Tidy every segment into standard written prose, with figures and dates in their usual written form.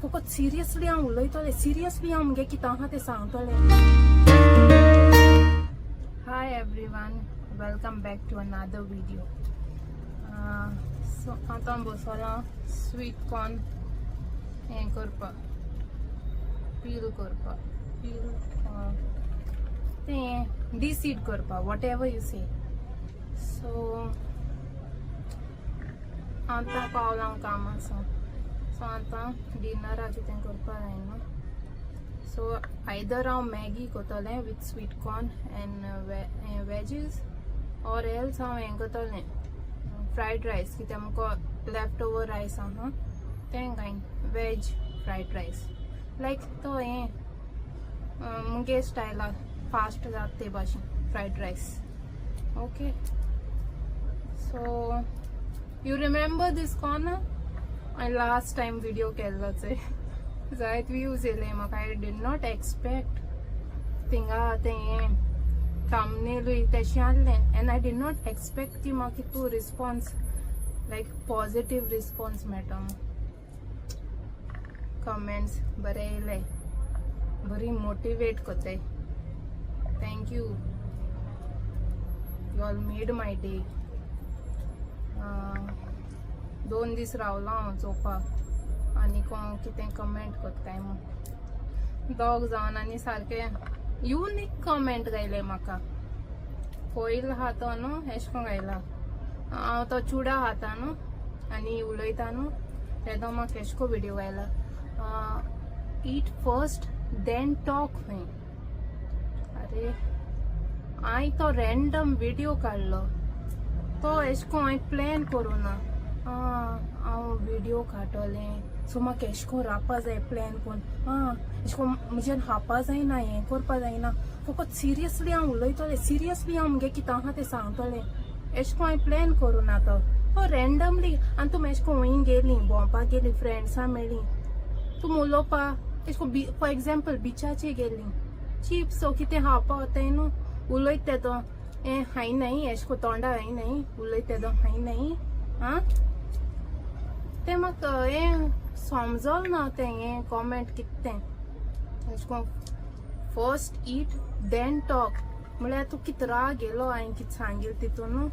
फकत सिरियसली हांव उलयतलें, सिरियसली हांव मुगे कितें आहा तें सांगतलें. Hi everyone, welcome back to another video. So आतां बसोलां स्वीट कॉर्न हें करपाक, पील करपाक, पील तें डिसीड करपाक, whatever you say. So आतां पावलां कामां सावन. सो आतां डिनराक कितें करपाक जाय न्हू. सो आयदर हांव मॅगी करतलें with sweet corn and veggies or else हांव हें करतलें, फ्रायड रायस. कित्याक मुको लेफ्ट ओवर रायस आहा, तें घायन वॅज फ्रायड रायस, लायक तो हें मुगे स्टायला फास्ट जाता ते भाशेन fried rice. Okay, so you remember this corn? हांवें लास्ट टायम विडियो केल्लो चोय, जायत व्यूज येयले म्हाका. I did not expect. थिंगा तें हें थंबनेलूय तेशें आहलें and I did not expect की म्हाका कितू रिस्पॉन्स, लायक पॉजिटीव रिस्पॉन्स मेळटा. कमेंट्स बरे येयले, बरी मोटिवेट कोताय. Thank you, you all made my day. 2 दीस रावलां हांव चोवपाक आनी कोण कितें कमेंट कोत्ताय म्हूण. दोग जावन आनी सारकें युनीक कमेंट गायले म्हाका. कोयल आहा तो न्हू, एशें कोन्न गायला. हांव तो चुडा खाता न्हू आनी उलयता न्हू, तेदो म्हाका एशें को विडियो गायला, "Eat first, then talk" खंय. अरे, हांवें तो रॅन्डम विडियो काडलो तो. एशें को हांवें प्लॅन करूं ना हांव विडियो काडटलें, सो म्हाका एशें कोन रावपा जाय, प्लॅन करून एशें कोन म्हज्यान खावपा जायना, हें करपा जायना. फकत सिरियसली हांव उलयतलें, सिरियसली हांव मुगे कितें आहा तें सांगतलें, एशें कोन हांवें प्लॅन करूं ना. तो तो रॅन्डमली. आनी तुमी एशें कोन वंय गेलीं, भोंवपाक गेलीं, फ्रेंड्सां मेळ्ळीं, तुमी उलोवपा एशें कोन, फॉर एग्जाम्पल बिचाचेर गेलीं, चिप्स ओ कितें खावपा वताय न्हू, उलयत तेदो हें हाय न्हय, एशें कोन तोंडा हाय न्हय, उलयत तेदो हाय न्हय. आं, तें म्हाका हें समजल ना, तें हें कॉमेंट कितें तें, एशें कोन "फर्स्ट ईट then talk" म्हळ्यार तूं कितें राग येयलो हांवें कितें सांगिल्लें तितून?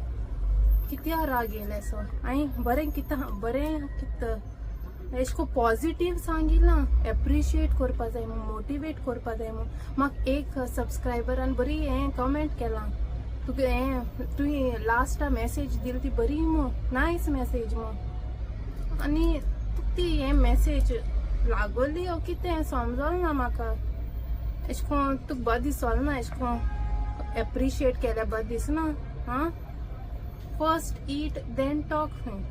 कित्या राग येयलें? सो हांवें बरें कितें, बरें कितें एशें कोन पॉजिटीव सांगिलां, एप्रिशिएट करपा जाय म्हूण, मोटिवेट करपा जाय म्हूण. म्हाका एक सबस्क्रायबरान बरी हें कमेंट केलां, तुगे हें तुवें लास्टा मॅसेज दिली ती बरी म्हूण, नायस मॅसेज म्हूण. आनी तुका ती हें मॅसेज लागोली ओ कितें समजल ना म्हाका. एशें कोन तुका बरें दिसोल ना, एशें कोन एप्रिशिएट केल्यार बरें दिसना? आं, "First eat, then talk" खंय.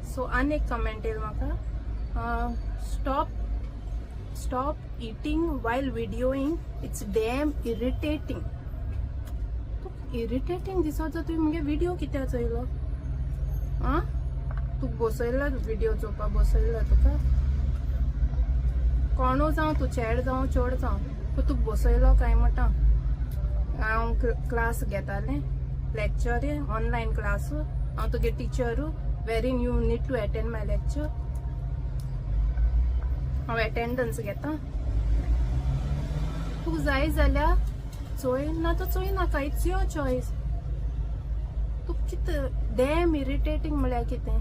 सो आनी एक कमेंट येयला म्हाका, "Stop eating while videoing, it's damn irritating." तुका इरिटेटींग दिसत जाल्यार तुवें मुगे विडियो कित्याक चोयलो? आं, तुका बसयलो विडियो चोवपाक? बसयलो तुका कोणू जावं, तूं चेड जावं, चोड जावं, पूण तुका बसयलो काय म्हणटा? हांव क्लास घेतालें, लेक्चर, ऑनलायन क्लास? हांव तुगे टिचरू wherein you need to attend my lecture? हांव एटेंडन्स घेता? तुका जाय जाल्यार चोय, ना तर चोय नाका. It's your choice. तुका कितें डॅम इरिटेटींग म्हळ्यार कितें?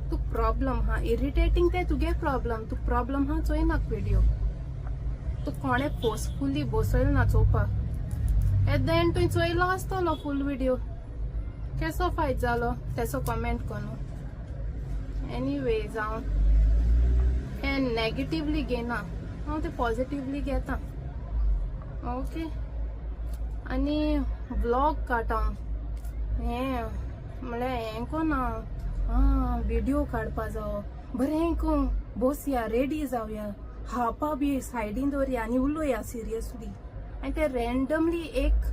तुका प्रॉब्लम हा इरिटेटींग, तें तुगे प्रॉब्लम. तुका प्रॉब्लम हा, चोय नाका विडियो. तुका कोणें फोर्सफुली बसयलो ना चोवपाक. एट the and तुवें चोयलो आसतलो फूल विडियो, केसो फायदो जालो तेसो कमेंट करून? एनीवेज, हांव हें नेगेटिवली घेना, हांव तें पॉजिटिवली घेता. ओके, आनी व्लॉग काडटा हें म्हळ्यार हें कोना आं विडियो काडपा जावो, बरें कोन बसया, रेडी जावया, खावपा बी सायडीन दवरया आनी उलोवया सिरियसली. आनी तें रॅन्डमली एक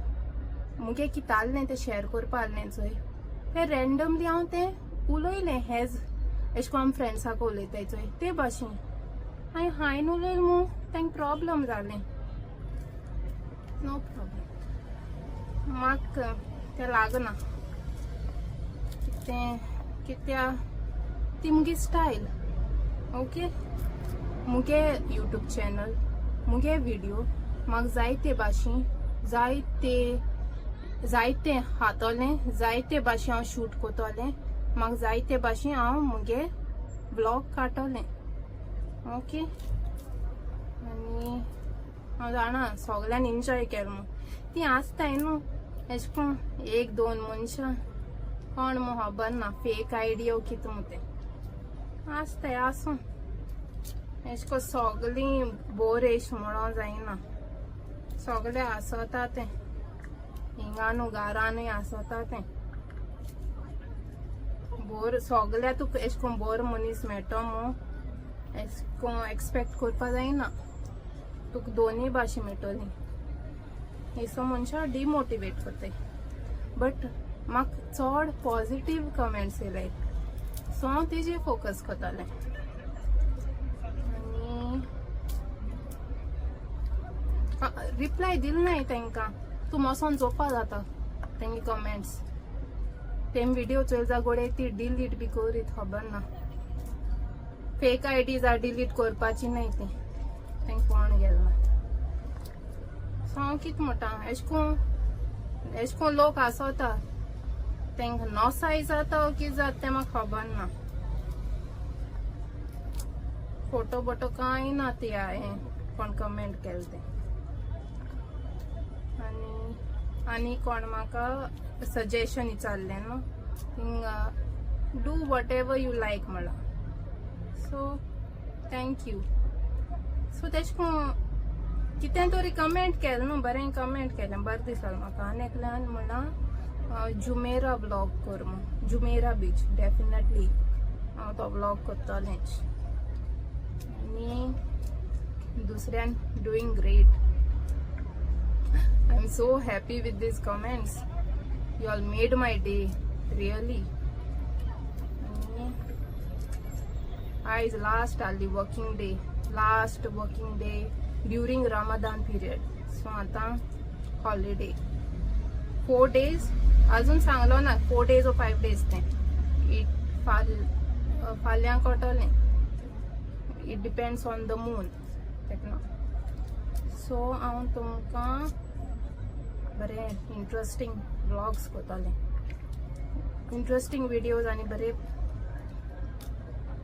मुगे कितें आहलें तें शेअर करपा आहलें चोय, तें रॅन्डमली हांव तें उलयलें, हेज एशें कोन आमी फ्रेंड्साक उलयताय चोय ते भाशेन. हांवें हांवें उलयलें म्हूण तांकां प्रॉब्लम जालें. नो प्रॉब्लम, म्हाका तें लागना. तें कित्या ती मुगे स्टायल. ओके, मुगे यूट्यूब चॅनल, मुगे व्हिडिओ, म्हाका जायते भाशेन, जायते जायते खातोलें, जायते भाशेन हांव शूट करतलें, म्हाका जायते भाशेन हांव मुगे व्लॉग काडटलें. ओके, आनी हांव जाणा सगळ्यान एन्जॉय केलो म्हूण. ती आसताय न्हू एशें कोन्न एक दोन मनशां कोण म्हूण खबर ना, फेक आयडिया कितें म्हूण तें आसताय. आसूं, एशें कोन्न सगळीं बोर एश म्हणों जायना. सगळे आसता तें हिंगा न्हू, घरानूय आसता तें बोर. सगळ्या तुका एशें कोन्न बोर मनीस मेळटो म्हूण एशें कोन्न एक्सपेक्ट करपा जायना. तुका दोनूय भाशे मेळटली. हे मनशां डिमोटिवेट करताय, बट म्हाका चड पॉजिटीव कमेंट्स येयलाय, सो हांव तेजेर फोकस करतलें. आनी रिप्लाय दिल नाय तांकां. तूं वोसोन चोवपा जाता तेंगे कमेंट्स. तेम व्हिडिओ चोयल जा गोडे ती डिलीट बी करीत, खबर ना. फेक आयडी जा डिलीट करपाची न्हय ती, तांकां कोण गेल ना. सो हांव कितें म्हणटा, एशें कोन्न एशें कोन्न लोक आसता, तांकां नोसाय जाता कितें जाता तें म्हाका खबर ना. फोटो बोटो कांय ना ती हांवें कोण कमेंट केलें तें. आनी आनी कोण म्हाका सजेशन विचारलें न्हू, थिंगा do whatever you like म्हणलां. So thank you. सो तेशें कोन्न कितें तरी कमेंट केलें न्हू, बरें कमेंट केलें, बरें दिसलें म्हाका. आनी एकल्यान म्हणलां जुमेरा व्लॉग कर म्हूण, जुमेरा बीच. डेफिनेटली हांव तो व्लॉग करतलेंच. आनी दुसऱ्यान doing great. I am so happy with these comments. You all made my day, really. आनी आयज लास्ट आहली working day, last working day during Ramadan period. So आतां हॉलिडे 4 डेज, अजून सांगलो ना, 4 डेज ओ 5 डेज तें. It फाल्यां कळटलें. It depends on the moon तेका. सो हांव तुमकां बरें इंट्रस्टींग व्लॉग्स करतलें, इंट्रस्टींग विडियोज आनी बरे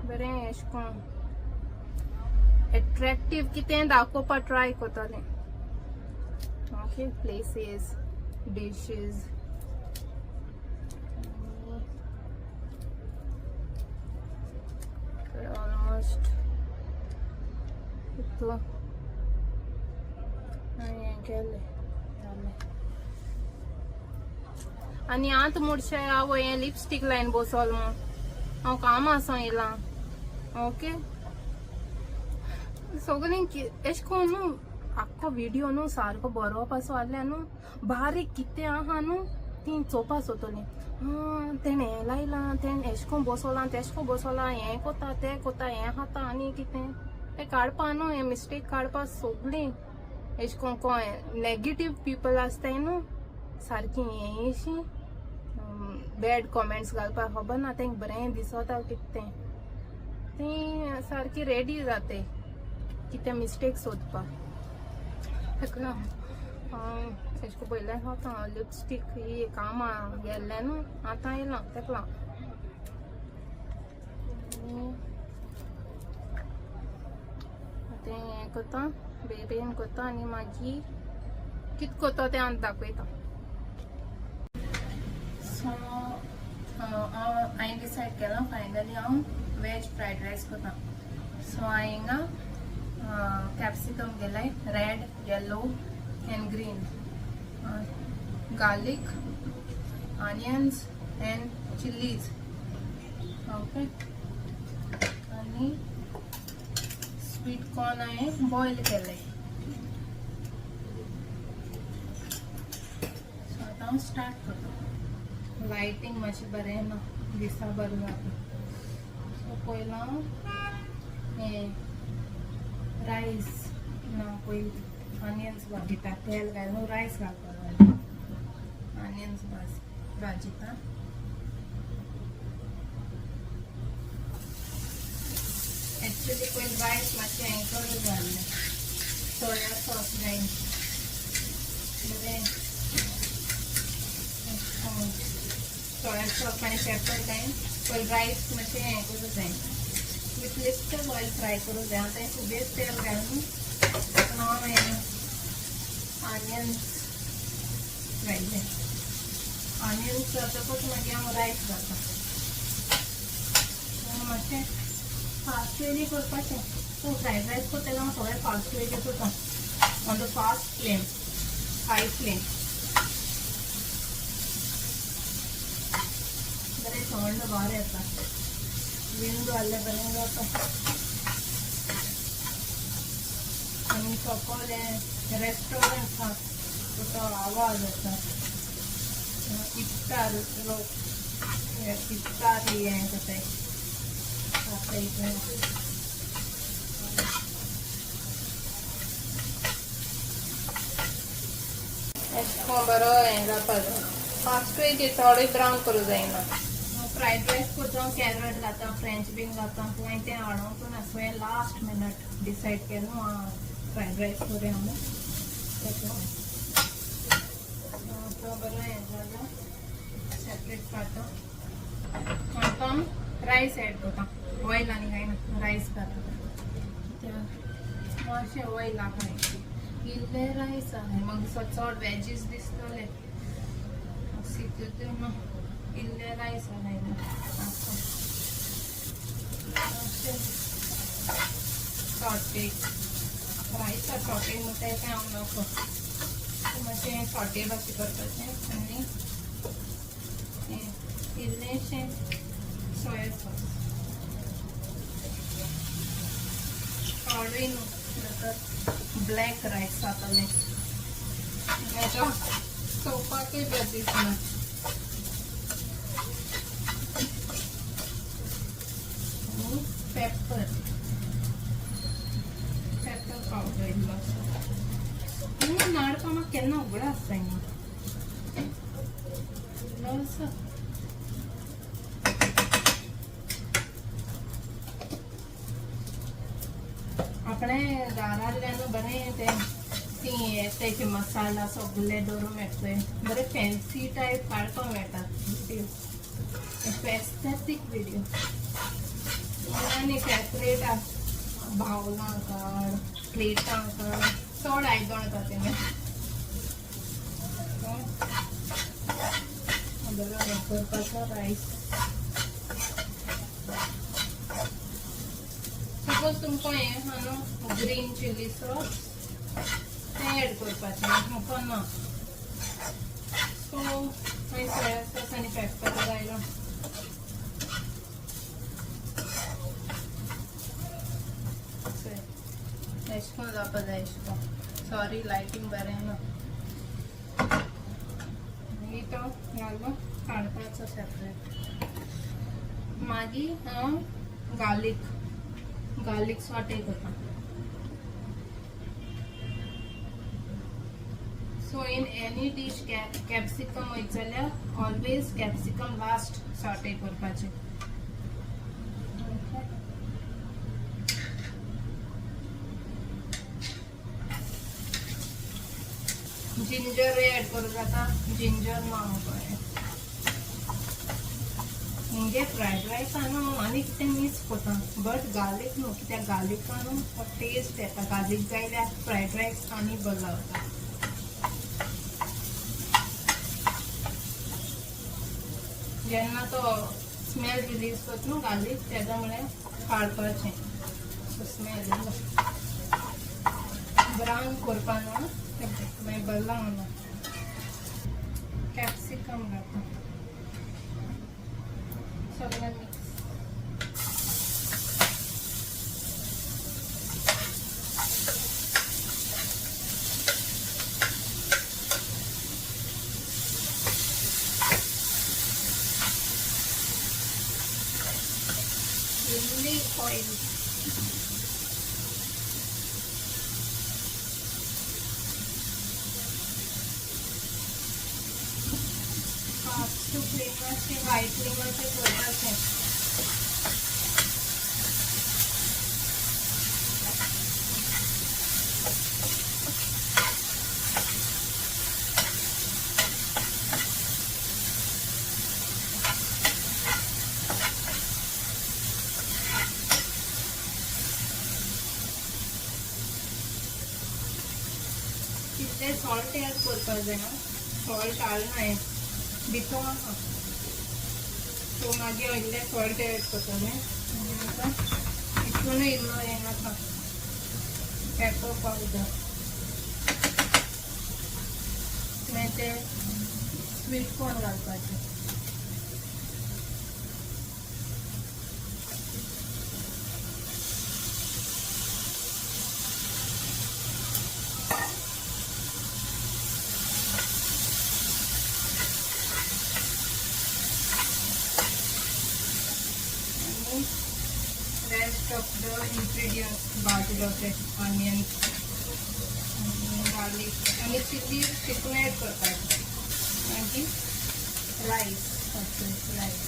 बरें एशें कोन्न एट्रॅक्टीव कितें दाखोवपा ट्राय करतलें. Okay, places, dishes. आनी ऑलमोस्ट इतलो हें केलें, जालें. आनी आतां मुडशे आवय हें लिपस्टीक लायन बसोल म्हूण हांव काम आसा येयलां. ओके, सगळीं एशें कोन्न न्हू, आख्खो विडियो न्हू सारको बरोवपाचो आहल्या न्हू, बारीक कितें आहा न्हू ती चोवपा सोदतलीं. आं, तेणें हें लायलां, तेणें एशें कोन्न बसोलां, तेशें कोन्न बसोलां, हें कोता, तें कोता, हें खाता आनी कितें तें काडपा न्हू, हें मिस्टेक काडपा सगळीं एशें कोन्न कोण नेगेटीव पिपल आसताय न्हू, सारकी हें एशी बॅड कॉमेंट्स घालपाक, खबर ना तेंका बरें दिसता कितें तें. ती सारकी रेडी जाते कितें मिस्टेक सोदपाक. ताका लागून एशें कोन्न पयलें आतां लिपस्टीक ही कामां गेल्लें न्हू, आतां येयलां तेका लागून. आनी तें हें करता, बेगीन करता आनी मागीर कितें करता तें आतां दाखयता. सो हांव हांवें डिसायड केलां, फायनली हांव वेज फ्रायड रायस करता. सो हांवें हिंगा कॅप्सिकम केलाय, red, yellow and green, garlic, onions and chilies. Okay, आनी स्वीट कॉर्न हांवें बॉयल केलें. सो आतां हांव स्टार्ट करता. लायटींग मातशें बरें ना, दिसा बरें जाता. सो पयलो हांव हें रायस ना, पयलीं ऑनियन्स भाजिता. तेल घालून रायस घालपाक जाय. ऑनियन्स भाजिता. एक्चुली पयलीं रायस मातशें हें करूं जाय आसलें, सोया सॉस घायन बरें, सोया सॉस आनी पेपर घायन पयलीं रायस मातशें हें करूं जाय, विथ लिटल ऑयल फ्राय करूं जाय. आतां खुबेच तेल घालून हांव हें आनियन्स घायलें. आनियन्स जातकूच मागीर हांव रायस घालता. मातशें फास्ट वेनी करपाचें. सो फ्रायड रायस करता तेन्ना हांव सगळें फास्ट वेचेर करता, on the fast flame, high flame. बरें थंड वारें येता, विंडो आहल्यार बरें जाता. आनी सकयल हें रेस्टोरंट आसा, तो आवाज येता, इफ्तार लोक इफ्तार हें करताय आतां इतलें. अशें करून बरो हें जावपा जाय, फास्ट वेचेर चडूय ब्रावन करूं जायना. फ्रायड रायस करता हांव कॅरट घालता, फ्रेंच बीन घालता, पूण हांवें तें हाडूंक ना. सो हांवें लास्ट मिनट डिसायड केलें न्हू फ्रायड रायस करुया म्हूण, तेका लागून. आतां बरो हें जाला, सेपरेट काडटा. आतां आमी रायस एड करता, ऑयल आनी कांय ना, रायस घालता. कित्याक मातशें ऑयल आहा, इल्लें रायस आहा, म्हाका चड वेजीस दिसतले सितून ना, इल्लें रायस आहा. मातशें सॉटे रायसा सॉटे म्हणटाय तें हांव नको, मातशें सॉटे भाशें करपाचें आनी हें इल्लेंशें सोया सॉस, चडूय न्हू, नातर ब्लॅक रायस जातलें, मागीर चोवपाकूय बरें दिसना. आनी पेपर, पेपर पावडर इल्लोसो. नाडपा म्हाका केन्ना उगडा आसता हिंगा इल्लोसो. आपणे घरांतल्यान बरें तें ती तेचे मसाला सगळे दवरूंक मेळटले, बरें फॅन्सी टायप काडपाक मेळटा विडियो, एस्थेटीक विडियो. आनी सेपरेट बावलां काड, प्लेटां काड, चड आयदण येता तेन्ना. बरो हें करपाचो रायस. सपोज तुमकां हें आहा न्हू ग्रीन चिली सॉस, तें एड करपाचें, म्हाका ना, सो हांवें सोया सॉस आनी पेपर घायलो. अशें करून जावपा जाय अशें करून. सॉरी, लायटींग बरें ना. मागीर तो घालो काडपाचो सेपरेट. मागीर हांव गार्लीक गार्लीक सॉटे करता. So in any dish capsicum वयता जाल्यार ऑलवेज कॅप्सिकम लास्ट सॉटे करपाचें. Okay. Ginger add करूं जाता, जिंजर ना म्हाका. म्हणजे फ्रायड रायसान न्हू आनी कितें मिस करता बट गार्लीक न्हू, कित्याक गार्लिकान न्हू टेस्ट येता. गार्लीक जायल्यार फ्रायड रायस आनी बरो लागता. जेन्ना तो स्मेल रिलीज करता न्हू गार्लीक, तेन्ना म्हळ्यार काडपाचें. सो स्मेल येयलो, ब्रावन करपा ना, मागीर बरें लागना. कॅप्सिकम घालता, सगळें मिक्स. इल्ली ऑयल. फास्ट फ्लेमाचेर, हाय फ्लेमाचेर करपाचें. इल्लें सॉल्ट ऍड करपाक जाय. सॉल्ट हाडना हांवें, भितर आसा. सो मागीर इल्लें सॉल्ट ऍड करतलें. आतां हितूनय इल्लो हें घातला पेपर पावडर. मागीर ते स्वीट कॉर्न घालपाचें. आनी रेस्ट ऑफ the ingredients भाजलो ते ऑनियन्स आनी गार्लीक आनी चिली तितून ऍड करपाचें. मागीर रायस, ओके रायस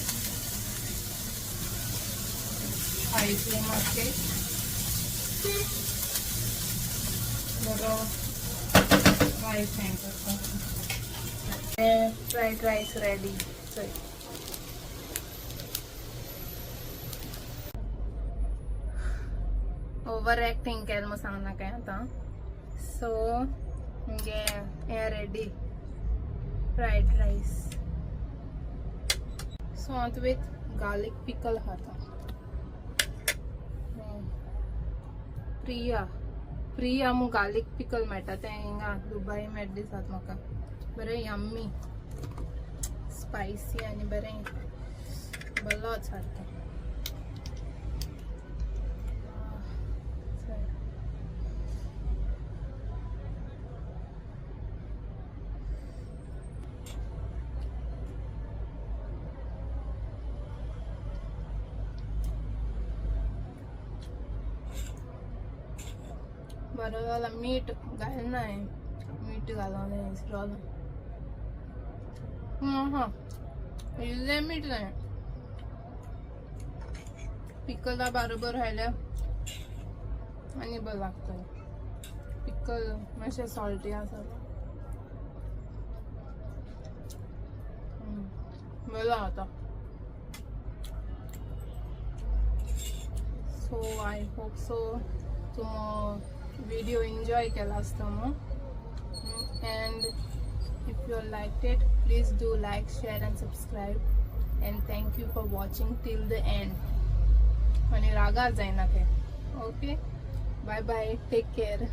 हाय फ्लेमाचेर बरो रायस हें करपाचो. Fried rice ready. चल, ओवर एक्टिंग केलें म्हूण सांगनाकाय आतां. सो मुगे हें रेडी फ्रायड रायस. सो हांव विथ गार्लीक पिकल खाता. प्रिया प्रिया मु गार्लीक पिकल मेळटा तें हिंगा दुबय मेळटा दिसात म्हाका. बरें यम्मी, स्पायसी आनी बरें बरोच सारकें. चल, बरो जाला. मीठ घालना हांवें, मीठ घालून जालें. हां, इल्लें मीठ जाय. पिकला बरोबर खायल्यार आनी बरें लागतलें. पिकल मातशें सॉल्टी आसा. बरें जाता. सो I hope so तुम व्हिडिओ एन्जॉय केला आसतलो. And if you liked it, please do like, share and subscribe, and thank you for watching till the end. आणि रागार जायना ते. Okay, bye bye, take care.